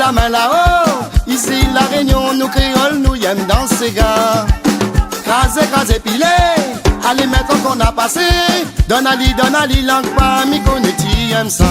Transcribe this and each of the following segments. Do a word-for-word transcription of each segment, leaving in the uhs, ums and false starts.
Lame lao, isi La Rényon, nou kreol, nou yem dans sega. Kraze, kraze, pile, ale met ankor na pase. Donn ali, donn ali, lang pa, mi kone ti yem sa.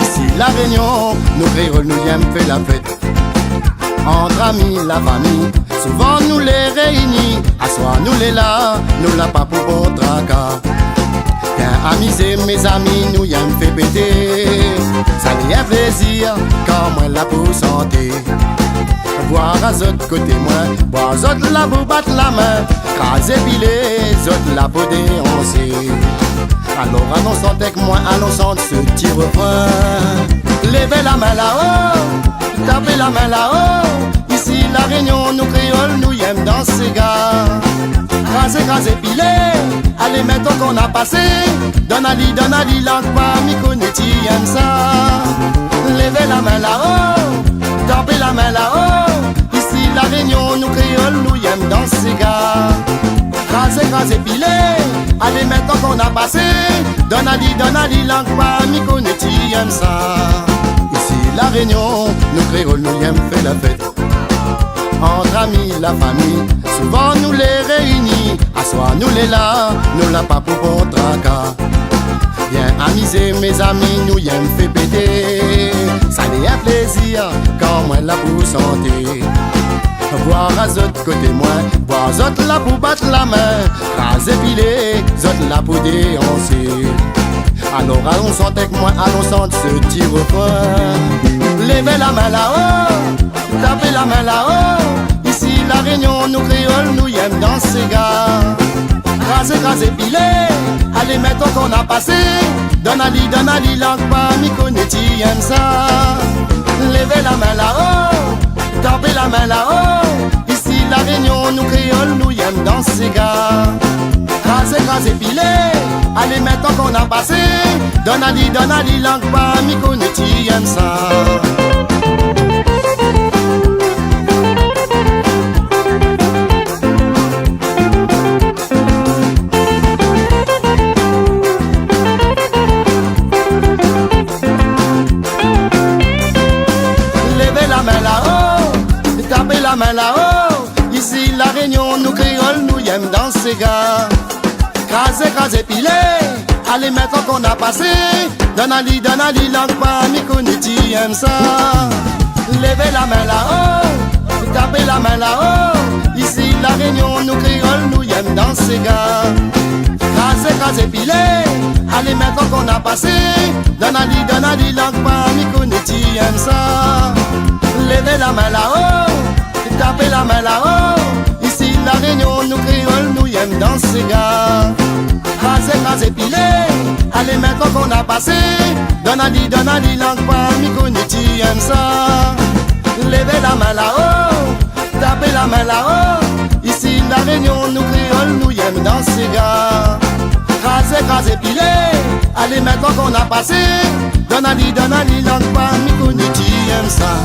Isi La Rényon, nou kreol, nou yem fer lafet. Ant ami, lafami, souvan nou le reyini. Aswar nou le la, nou la pa pou pran traka. Bien amize, mezami, nou yem fer pete. Sa li enn plezir, kan mwen la pou sante. Bwar a zot kote mwen, bwar zot la pou bat lame, kraze pile, zot la pou danse. Alor, alon sant ek mwen, alon sant se ti refren. Leve lame lao, tape lame lao. Isi La Rényon, nou kreol, nou yem dans sega. Kraze, kraze, pile, ale met ankor na pase. Donn ali, donn ali, lang pa, mi kone ti yem sa. Leve lame lao, tape lame lao. Isi La Rényon, nou kreol, nou yem dans sega. Kraze, kraze, pile, ale met ankor na pase. Donn ali, donn ali, lang pa, mi kone ti yem sa. Isi La Rényon, nou kreol, nou yem fer lafet. Ant ami, lafami, souvan nou le reyini. Aswar nou le la, nou la pa pou pran traka. Bien amize, mezami, nou yem fer pete. Sa li enn plezir, kan mwen la pou sante. Bwar a zot kote mwen, bwar zot la pou bat lame, kraze pile, zot la pou danse. Alor, alon sant ek mwen, alon sant se ti refren. Leve lame lao, tape lame lao. Isi La Rényon, nou kreol, nou yem dans sega. Kraze, kraze, pile, ale met ankor na pase. Donn ali, donn ali, lang pa, mi kone ti yem sa. Leve lame lao, tape lame lao. Isi La Rényon, nou kreol, nou yem dans sega. Kraze, kraze, pile, ale met ankor na pase. Donn ali, donn ali, lang pa, mi kone ti yem sa. Leve lame lao, tape lame lao. Isi La Rényon, nou kreol, nou yem dans sega. Kraze, kraze, pile, ale met ankor na pase. Donn ali, donn ali, lang pa, mi kone ti yem sa. Leve lame lao, tape lame lao. Isi La Rényon, nou kreol, nou yem dans sega. Kraze, kraze, pile, ale met ankor na pase. Donn ali, donn ali, lang pa, mi kone ti yem sa. Leve lame lao, tape lame lao. Isi La Rényon, nou kreol, nou yem dans sega. Kraze, kraze, pile, ale met ankor na pase. Donn ali, donn ali, lang pa, mi kone ti yem sa. Leve lame lao, tape lame lao. Isi La Rényon, nou kreol, nou yem dans sega. Kraze, kraze, pile, ale met ankor na pase. Donn ali, donn ali, lang pa, mi kone ti yem sa.